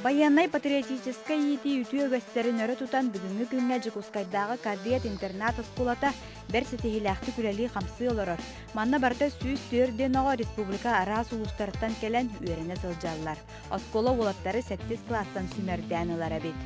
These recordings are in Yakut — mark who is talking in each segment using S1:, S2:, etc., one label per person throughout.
S1: Байыаннай-патриотическай иитии үтүө үгэстэрин өрө тутан бүгүҥҥү күҥҥэ Дьокуускайдааҕы кадет интернат-оскуолата бэрт ситиһиилээхтик үлэлии-хамсыы олорор. Манна барыта 104 диэн оҕо республика араас улуустарыттан кэлэн үөрэнэ сылдьаллар. Оскуола уолаттары сэттис кылаастан сүүмэрдээн ылар эбит.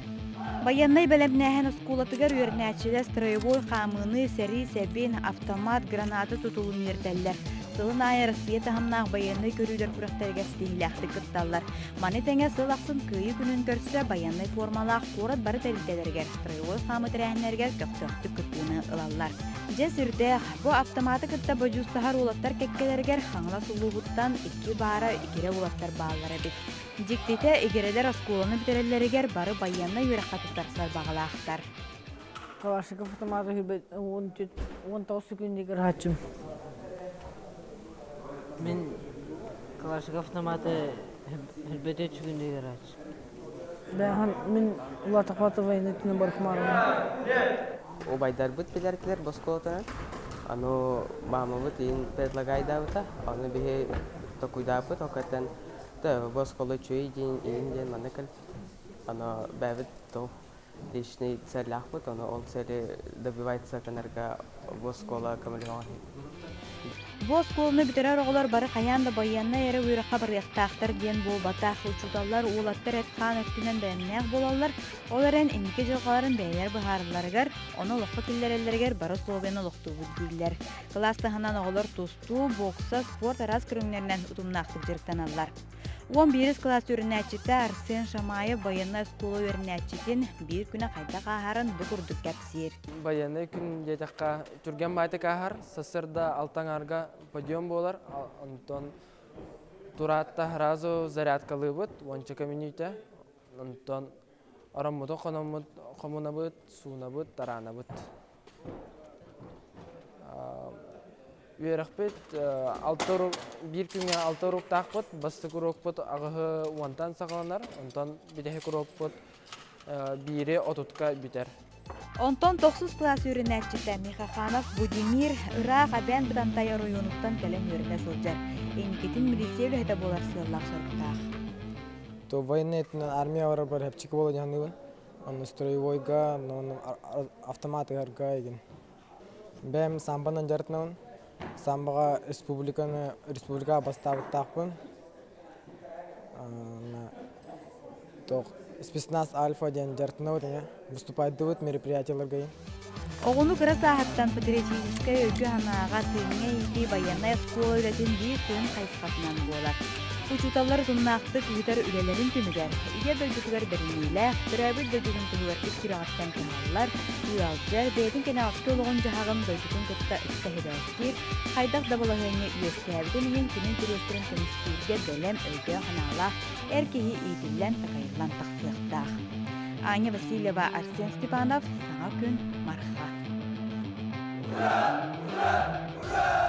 S1: Байыаннай бэлэмнээһин оскуолатыгар үөрэнээччилэр строевой хаамыыны, сэрии сэбин, автомат, граната тутулун үөрэтэллэр. Сылын аайы Россия таһымнаах байыаннай көрүүлэр күрэхтэригэр ситиһиилээхтик кытталлар. Маны тэҥэ сыл ахсын Кыайыы күнүн көрсө байыаннай формалаах куорат бары тэрилтэлэригэр строевой хаамыы тэрээһиннэригэр көхтөөхтүк кыттыыны ылаллар. Дьэ сүрдээх, бу автоматы кытта бодьуустаһар уолаттар кэккэлэригэр Хаҥалас улууһуттан икки баара игирэ уолаттар бааллар эбит. Дьиктитэ, игирэлэр оскуоланы бүтэрэллэригэр бары байыаннай үөрэххэ туттарсар баҕалаахтар.
S2: Калашников автоматы 19 секундигэр хааччым.
S3: Мин Калашников автоматы хүрбөтө үчүгүндигэр хааччым.
S2: Бэҕэһэн мин улаатахпата войны түнэ барыхмаарым.
S4: Убайдарбыт билэртилэр боскуолатынан. Аны маамабыт иин предлагайдаабыта. Аны биһи токуйдааппыт, окаттан бу оскуола үчүгэй диэн иин диэн манна кэлбит. Аны бэйэбит то личный целлаахпыт, ону ол цели добиваться гынарга бу оскуола көмөлөһөҕүн.
S1: Бу оскуоланы бүтэрэр оҕолор бары хайаан да байыаннай эрэ үөрэххэ барыахтаахтар диэн буолбатах. Учууталлар уолаттар эт-хаан өттүнэн бэлэмнээх буолаллар, ол эрэн инники дьылҕаларын бэйэлэр быһааралларыгар, ону олоххо киллэрэллэригэр бары условияны олохтуубут дииллэр. Кылаас таһынан оҕолор тустуу, бокса, спорт араас көрүҥнэринэн утумнаахтык дьарыктаналлар. 11 кылаас үөрэнээччитэ Арсен Шамаев байыаннай оскуола үөрэнээччитин биир күнэ хайдах ааһарын бу курдук кэпсиир.
S5: Байыаннай күн диэтэххэ түргэн баайтык ааһар, сарсыарда алта аҥаарга подъем буолар, онтон тураатта сразу зарядкалыыбыт уонча мүнүүтэ, онтон ороммутун хономмут хомунабыт, суунабыт, тараанабыт. Үөрэхпит алта биир күҥҥэ алта уруоктаахпыт. Бастакы уруокпут аҕыһы уонтан саҕаланар, онтон бүтэһик уруокпут биири отутка бүтэр.
S1: Онтон тохсус кылаас үөрэнээччитэ Михаханов Будимир ыраах Эбээн Бытантай оройуонуттан кэлэн үөрэнэ сылдьар. Инникитин милиция үлэһитэ буолар сыаллаах соруктаах.
S6: То военный армия барар хэпчики буола дьаһаныыбын. Онно строевойга, автомат ыһарга игин. Бэйэм самбанан дьарыктанабын. Самбаҕа республиканы республикаҕа бастаабыттаахпын. Туох спецназ Альфа диэн дьарыктанабыт эмиэ. Выступайдыбыт мероприятиеларга.
S1: Оҕону кыра сааһыттан патриотическай өйгө-санааҕа тыыҥҥа иитии байыаннай оскуола үлэтин биир сүрүн хайысхатынан буолар. Учууталлар утумнаахтык ыытар үлэлэрин түмүгэр Ийэ дойдутугар бэриниилээх, төрөөбүт дойдутун туһугар ис сүрэҕиттэн кыһаллар, ыалдьар, бэйэтин кэнэҕэски олоҕун-дьаһаҕын дойдутун кытта ыкса сибээстиир, хайдах да балаһыанньа үөскээбитин иһин кини интэриэстэрин көмүскүүргэ бэлэм өйдөөх-санаалаах эр киһи иитиллэн-такайыллан тахсыахтаах. Аня Васильева, Арсен Степанов, Саҥа күн, Марха.
S7: Ура! Ура! Ура!